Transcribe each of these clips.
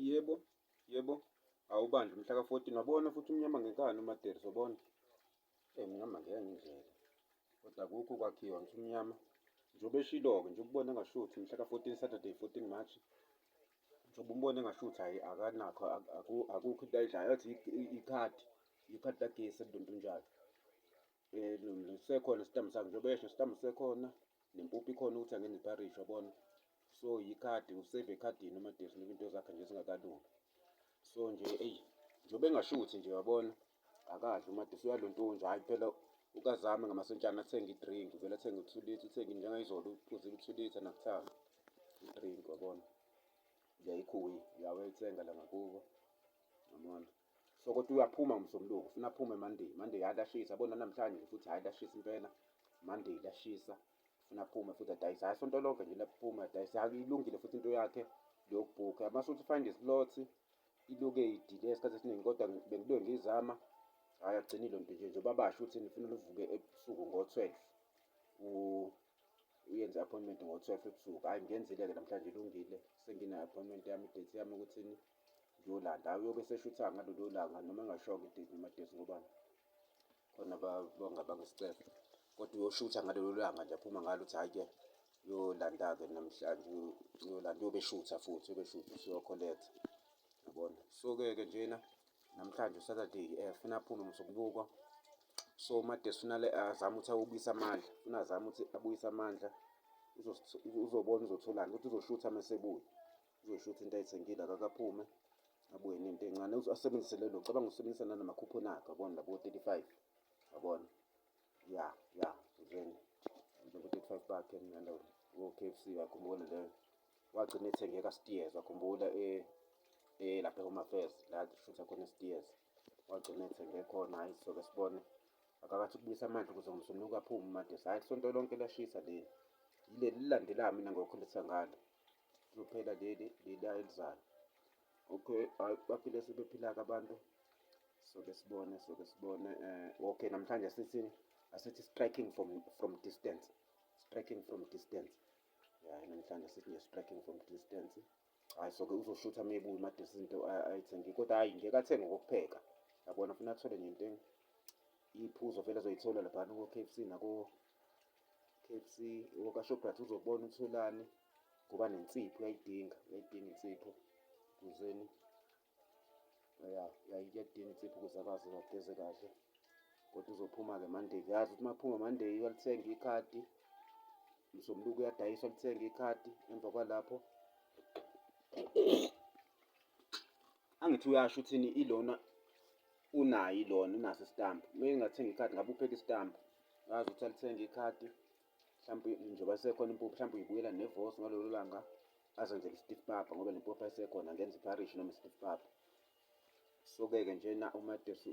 Yebo, yebo. Awubandla umhla ka-14 wabona futhi umnyama ngenkani uMaderis wabona. Eh mnyama ngenye indlela. Kodwa akukho ukwakhiwa ngisho umnyama. Njengoba eshilo-ke nje ukubona engashuthi mhla ka-14 Saturday 14 March. Njengoba umbona engashuthi hhayi akanakho akukho into ayidlayo athi ikhadi ikhadi lagesi elidontunjalo. Um sekhona isitambu sakhe njengoba esho isitambu sekhona nempuphu ikhona ukuthi angenze iparishi wabona. So yikhadi usave ekhadini uMaderis ngoba into zakhe nje zingakalungi. So nje eyi njengoba engashuthi nje wabona akadli uMaderis uyalontunja hhayi phela ukazame ngamasentshana athenge i-drink vele athenge u-2 litre uthenge njengayizolo uphuzile u-2 litre nakuthanga i-drink wabona. Uyayikhuyi uyayithenga la ngakubo yabona. So kodwa uyaphuma ngomsombuluko ufuna aphume Monday Monday hhayi lashisa yabona namhlanje nje futhi hhayi lashisa impela Monday lashisa ufuna aphume futhi adayise hhayi sonto lonke nje laphuma adayise hhayi ilungile futhi into yakhe leyokubhukha mase uthi find islot iluke idile isikhathi esiningi kodwa bengibuye ngiyizama hhayi agcinile nto nje njengoba basho ukuthi nifuna luvuke ebusuku ngo-12 uyenze i-appointment ngo-12 ebusuku hhayi ngiyenzile-ke namhlanje ilungile sengine-appointment yami idate yami ukuthini ngiyolanda hhayi uyobe eseshutha ngalolo langa noma engashongo idate noma date ngoba khona bangabanga isicefe kodwa uyoshutha ngalelo langa nje aphuma ngalo ukuthi hhayi-ke uyolanda-ke namhlanje uyolanda uyobe eshutha futhi uyobe eshutha usuyokholetha yabona so-ke ke njena namhlanje uSaturday funa aphume ngomsombuluko so uMadesi funa azame ukuthi awubuyise amandla funa azame ukuthi abuyise amandla uzobona uzotholani ukuthi uzoshutha uma esebuya uzoshutha into ayithengile akakaphume abuye nento encane asebenzise lelo cabanga usebenzisa nanamakhuphoni akhe yabona labo 35 yabona ya ya uzeni labo 35 bakhe nalo wo-KFC yakhumbula leyo wagcina ethengeka Steers wakhumbula eh eh lapha eHome Affairs la shutha khona Steers wagcina ethenge khona hayi soke sibone akakathi ukubuyisa amandla ukuze ngomsombuluko aphume uMadesi hhayi sonto lonke lashisa leli yileli lilandelayo mina ngokholetha ngalo kuzophela leli leli elizayo okay hayi baphile sebephila-ke abantu soke sibone soke sibone um okay namhlanje sithi asithi striking from distance striking from distance ya namhlanje sithi nje striking from distance hhayi soke uzoshutha uma ebuya uMadesi izinto ayithengile kodwa hhayi ngeke athenge ngokupheka yabona funa athole nje into iphuzo vele azoyithola laphana ko-K_F_C nako-K_F_C okaShoprite uzobona utholani ngoba nensipho uyayidinga uyayidinga insipho kuzeni ya uyayidinga insipho ukuze akwazi ageze kahle kodwa uzophuma-ke Monday yazi ukuthi uma phuma Monday uyalithenga ikhadi Msombuluko uyadayiswa lithenga ikhadi emva kwalapho angithi uyasho uthini ilona unayo ilona unaso isitambu uma engathenga ikhadi ngabe upheka isitambu ngazi ukuthi alithenga ikhadi mhlawumbe njengoba sekhona impuphu mhlawumbe uyibuyela nevosi ngalolo langa azenzele i-stiff papa ngoba le mpuphu ayisekhona angenza ipharishi noma i-stiff papa so-ke-ke njena uMadesi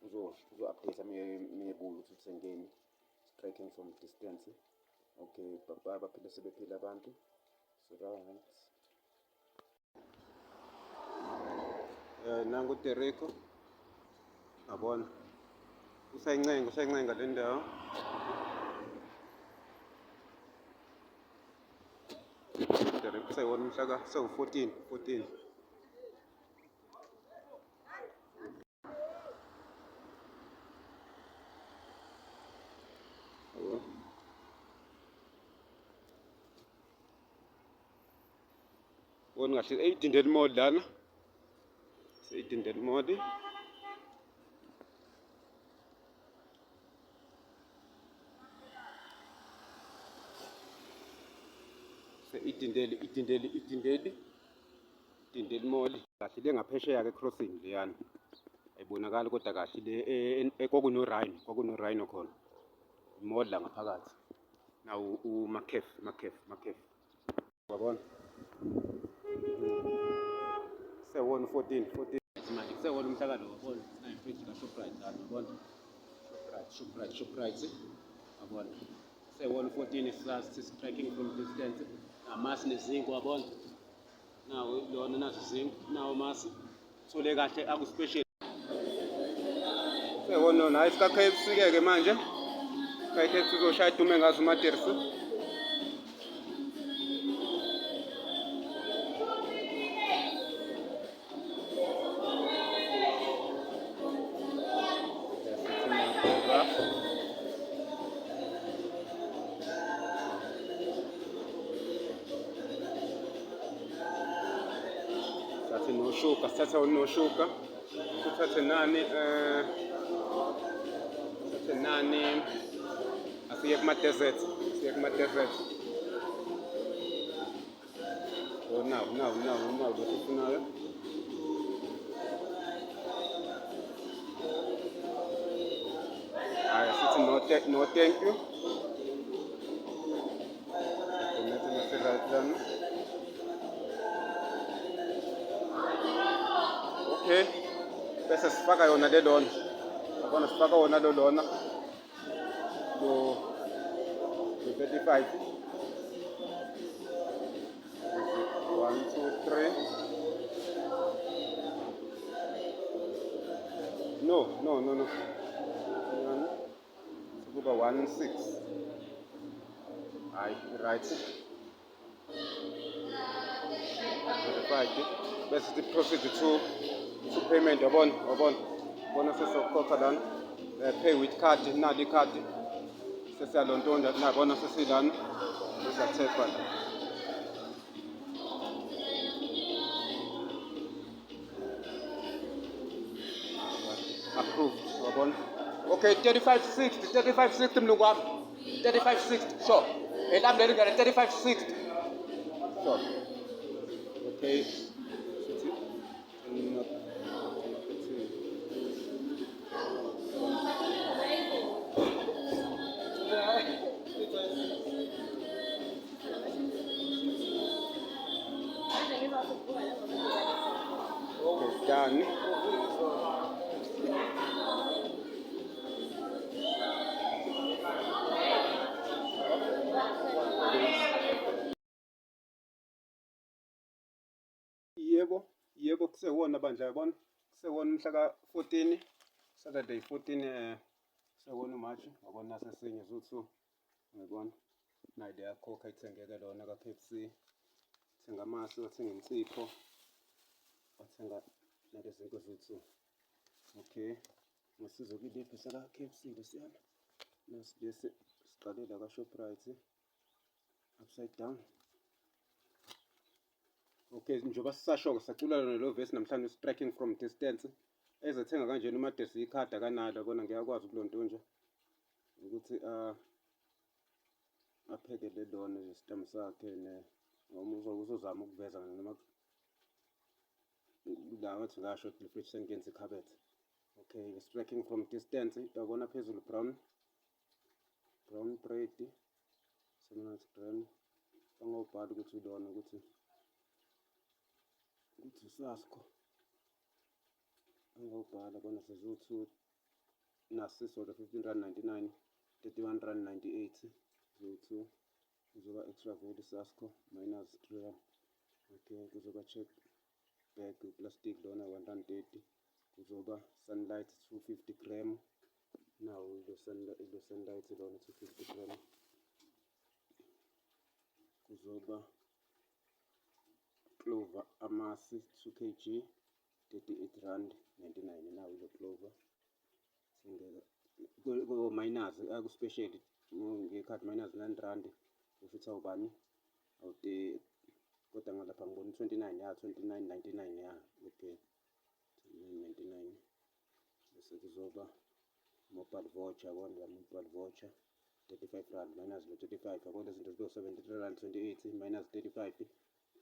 uzo-update mebuya ukuthi uthengeni striking from distance okay baba baphile sebephila abantu so right eh nangu Dereko yabona usayincenga usayincenga le ndawo Dereko usayibona umhla ka sewu-14 14 Bona kahle eyidindeli mall lana. Seyidindeli mall. Seyidindeli idindeli idindeli. Idindeli mall. Kahle le ngaphesheya ke crossing leyana. Ayibonakali kodwa kahle le kwakuno Rhino, kwakuno Rhino khona. Mall la ngaphakathi. Nawu uMakef, Makef, Makef. Wabona? Sewona 14, 14. Manje kusewona umhla kalo wabona. Nayi fridge ka Shoprite lana wabona. Shoprite, Shoprite, Shoprite. Wabona. Sewona 14 sasi striking from distance. Namasi nezinkwa wabona. Nawo lona nazo izinkwa, nawo masi. Thole kahle aku special. Sewona nayi sika KFC ke ke manje. Ka KFC uzoshaya dume ngazo uMatersi. Sithathe noshuga, sithathe noshuga, sithathe nani, sithathe nani, asiye kuma-desert, siye kuma-desert. Oh, nawu, nawu, nawu, nawu lokhu ufunayo. Hhayi, sithi no, no thank you. Okay, bese sifaka yona le lona, yabona, sifaka wona lo lona lo 35. 1 2 3. No, no, no, no. Sekuba 1 6. Hayi, right, verified. Bese sithi proceed to payment. Yabona, yabona, bona, sesizokhokha lana, pay with card. Nali ikhadi, sesiyalontonda, nabona, sesilana, sesiyathepha la. Approved, wabona. Okay, 3560, 3560, mlungu wami, 3560, sure. Elami leli ngane 3560, sure. Okay, sithi. Okay, done. Yebo, yebo, kusewona bandla, yabona. Kusewona umhla ka-14, Saturday 14, kusewona uMarch, yabona, sesinye zuthu. Yabona. Nayi leya khokha ithengeke lona ka-KFC. Thenga amasi, wathenga insipho, wathenga nalezi zinto zuthu. Okay. Ngosizo kwiliphi saka-KFC lesiyana. Nasi lesi siqale la ka-Shoprite. Upside down. Okay, njengoba sisasho-ke, sacula lona lo verse namhlanje, striking from distance. Ezethenga kanjena uMadesi, ikhadi akanalo, yabona, ngiyakwazi kulonto nje ukuthi aphekele lona nje isitamu sakhe ne noma uzozama ukuveza noma la wathi ngasho fridge sengenza ikhabethe. Okay, striking from distance, yabona, phezulu brown bread, 700 gram, bangawubhali ukuthi ulona ukuthi uSasko, angawubhala bona seziwu-two nasisodwa, R15 99, R31.98 ziwu-two. Kuzoba extra value Sasko minus 3 rand. Okay, kuzoba check bag plastic lona, R1.30. Kuzoba Sunlight 250 gram, nawo ilo Sunlight lona 250 gram. Kuzoba Clover amasi 2 kg, R38.99, nawo ilo Clover, thengeka ku minus aku-special ngekhadi minus R9, kusho ukuthi awubani awute, kodwa ngalapha ngibona 29, ya, 29.99, ya, okay, 29.99. Bese kuzoba mobile voucher, yabona la mobile voucher R35 minus lo 35, yabona, lezi zinto zibe R73.28 minus 35,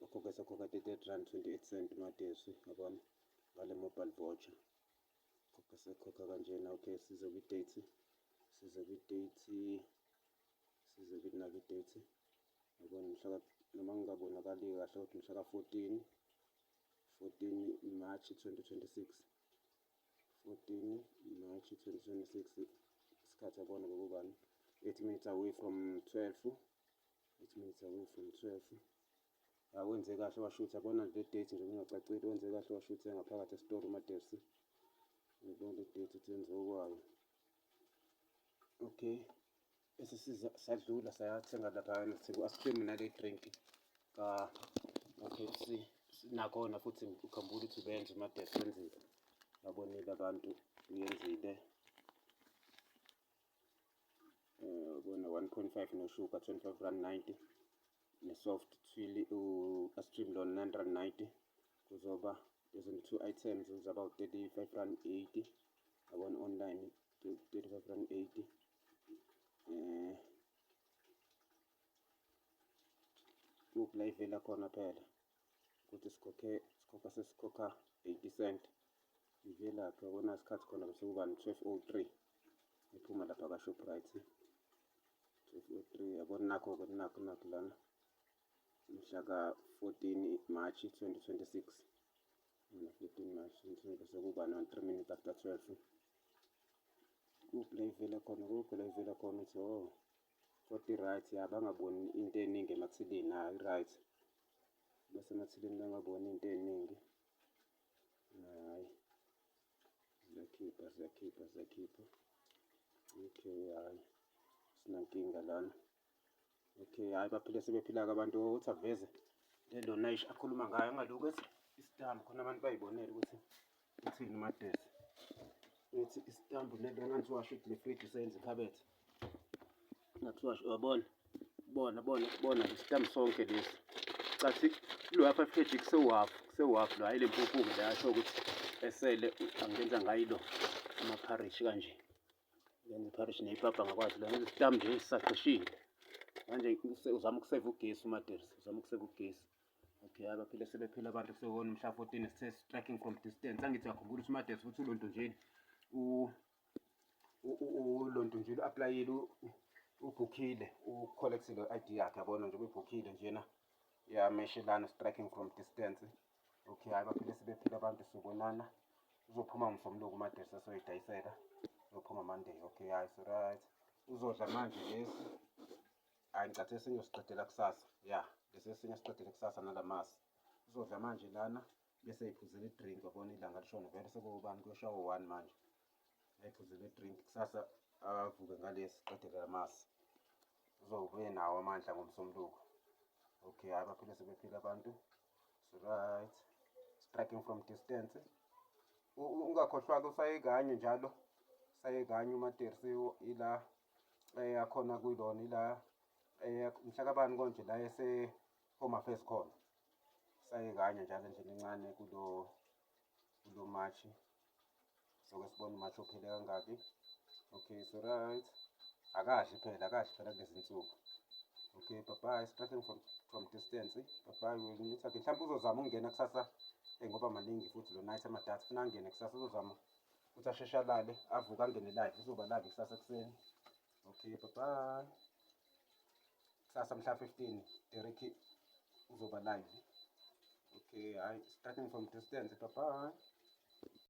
wakhokha, sakhokha R38.28 Madesi, yabona, ngale mobile voucher khokha, sekhokha kanjena. Okay, size kwi-date, size kwi-date, size kwi-date, yabona, mhla noma ngingabonakali kahle kodwa mhla ka-14, 14 March 2026, 14 March 2026, isikhathi, yabona, bekubani 8 minutes away from 12, 8 minutes away from 12. Awenze kahle washutha, yabona, le date nje kungacacile, wenze kahle washutha ngaphakathi esitolo uMadesi, yabona, le date ukuthi yenziwe kwayo. Okay, bese siza sadlula sayathenga lapha, sithenga u-ice cream nale drink ka-KFC nakhona futhi. Ukhumbula ukuthi ubenza uMadesi, wenzile, babonile abantu, uyenzile. Bona 1.5 noshuga, R25.90, ne-soft twilly u-ice cream lona R9.90. Kuzoba There's only two items is about R35.80, yabona, online R35.80. Kuphi la ivela khona phela ukuthi sikhokhe, sikhokha, sesikhokha 80 cent? Ivelaphi? Yabona isikhathi khona bese kuba 12:03 iphuma lapha ka-Shoprite, 12:03, yabona. Nakho-ke, nakho, nakho lana, mhla ka-14 March 2026, 14 March 2026, bese kuba no 3 minutes after 12. Kuphi la ivela khona? Kuphi la ivela khona ukuthi, oh, kodwa i-right ya, bangaboni into eningi emathilini. Hhayi, i-right bese emathilini bangaboni into ey'ningi. Hhayi, ziyakhipha, ziyakhipha, ziyakhipha. Okay, hhayi, sinankinga lana. Okay, hhayi, baphile, sebephila-ke abantu. Ukuthi aveze lelo nayish akhuluma ngayo, angalokhu ethi isitambu khona, abantu bayibonele ukuthi uthini uMadesi. Uthi isitambu lelo, ngathi washo ukuthi le friji useyenza ikhabethe, ngathi washo, uyabona, bona, bona, bona isitambu sonke lesi cathi loya 5 kg kusewu-half, kusewu-half lo. Hhayi, le mpuphu-ke le asho ukuthi esele angenza ngayo ilo amapharishi kanje, ngenza ipharishi neyipapa, ngakwazi lo ngenza isitambu nje esisaqishile manje. Uzama ukuseva ugesi uMadesi, uzama ukuseva ugesi. Okay, hayi, baphile, sebephila abantu. Sewona mhla 14 sithe striking from distance. Angithi uyakhumbula ukuthi uMadesi futhi ulonto njeni, ulonto nje u-applyile, ubhukhile, u-collectile i-ID yakhe, yabona nje, ubebhukhile njena yameshelana, striking from distance. Okay, hayi, baphile, sebephila abantu. Sobonana, uzophuma ngomsombuluko uMadesi, asoyidayisela, uzophuma Monday. Okay, hayi, so right, uzodla manje lesi. Hayi, ngicathe esinye siqedela kusasa ya, lesi esinye siqedele kusasa nalamasi. Uzodla manje lana bese eyiphuzela i-drink, wabona ilanga lishona vele, sekubani, kuyoshawa 1 manje. Ayiphuzele i-drink, kusasa avuke ngalesi, qedele lamasi, uzobuye nawo amandla ngomsombuluko. Okay, hayi, baphile, sebephila abantu. So right, striking from distance. Ungakhohlwa-ke, usaye kanye njalo, saye kanye uMatersi ila akhona kuyilona ila mhlakabani konje la ese Home Affairs khona, saye kanye njalo endlini encane kulo March. Soke sibone uMarch ophele kangaki. Okay, so right, akadli phela, akadli phela kulezi nsuku. Okay, bye bye, striking from distance. Bye bye, we'll meet again. Mhlawumbe uzozama ukungena kusasa, ngoba maningi futhi lo night amadatha, funa angene kusasa. Uzozama ukuthi asheshe alale, avuke, angene live, uzoba live kusasa ekuseni. Okay, bye bye. Kusasa mhla 15 Derek uzoba live. Okay, hayi, starting from distance. Bye bye.